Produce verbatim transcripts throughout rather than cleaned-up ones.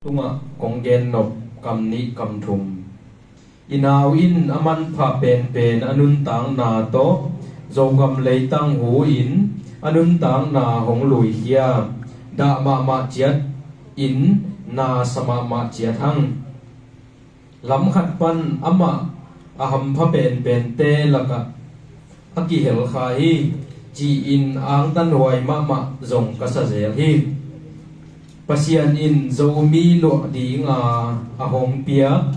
Tungah kong gen nop kam nih kam thum. I nau in a manpha penpen a nuntakna tawh Zogam leitang hu in a nuntakna hong luikhia, dah mahmah ciat in na sa mahmah ciat hang. Lam khat pan amah a hampha penpente lakah a kihel kha hi, ci-in angtanhuai mahmah zong ka sa zel hi. Pasian in Zomi luah dinga a hong piak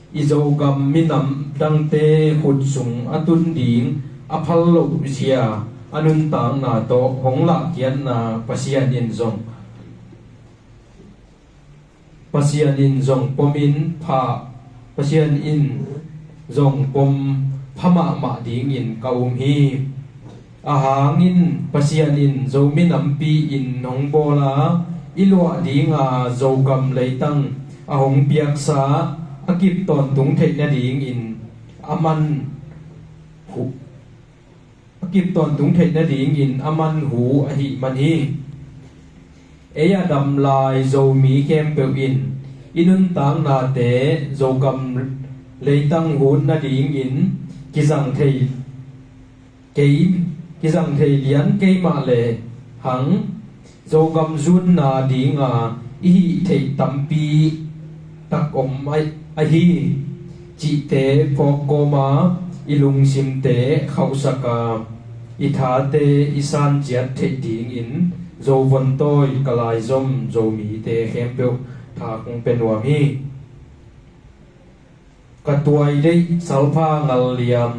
i Zogam minam dangte khut sung a tun ding a phal loh zia a nuntakna tawh hong lahkhiatna Pasian in zong Pasian in zong pom in pha, Pasian in zong pom pha mahmah dingin ka um hi. Ahang in Pasian in Zomi nampi in hong bawl a, i luah dinga Zogam leitang a hong piaksa a kip tawntung theih nadingin a man hu, a kip tawntung theih nadingin a man hu ahih man hi. Ei a dam lai Zomi khempeuh in i nuntaknate Zogam leitang hun nadingin kizang thei kei, kizang thei lian keimah le hang Zogam zunna dinga i hih theih tampi tak om ahi, cihte phawk kawma i lungsimte khauhsaka i thate i san ciat theih dingin Zovontawi ka laizom Zomite khempeuh tha kong pia nuam hi. Ka tuaideih salpha ngal lian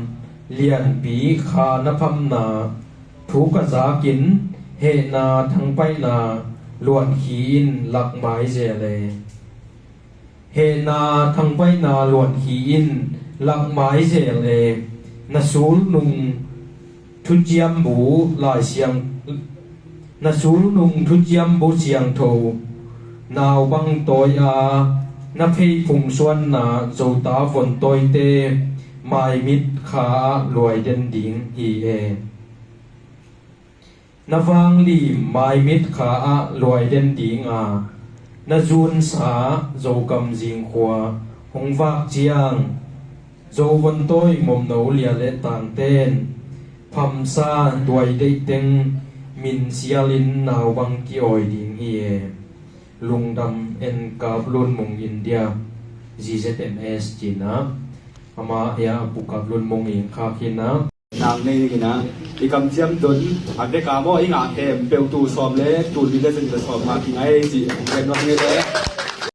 lianpi kha na phamna thu ka zakin hehna thangpaihna luankhi in lakmai zel e. Hehna thangpaihna luankhi in lakmai zel e. Na sulnung thuciambu lai siang, na sulnung thuciambu siangtho nau bang tawi a, na pheiphung suanna zota von tawite maimit kha ah luai den ding hi e. Na vanglim maimit kha ah luai den dinga na zunsa Zogam zingkhua hong vak ciang Zovontawi momno lia le tangten phamsa tuaideih teng minsialin nau bang ki-awi ding hi e. Lungdam en Kap Lun Mung India, Z Z M S cina. Amah hia a pu Kap Lun Mung in khak hi na. Nang nei ding ina i kamciam tun a beka maw i ngah khempeuh tu sawm le tu li le zin le sawm ngah kingai ci. Ken nok ngei le.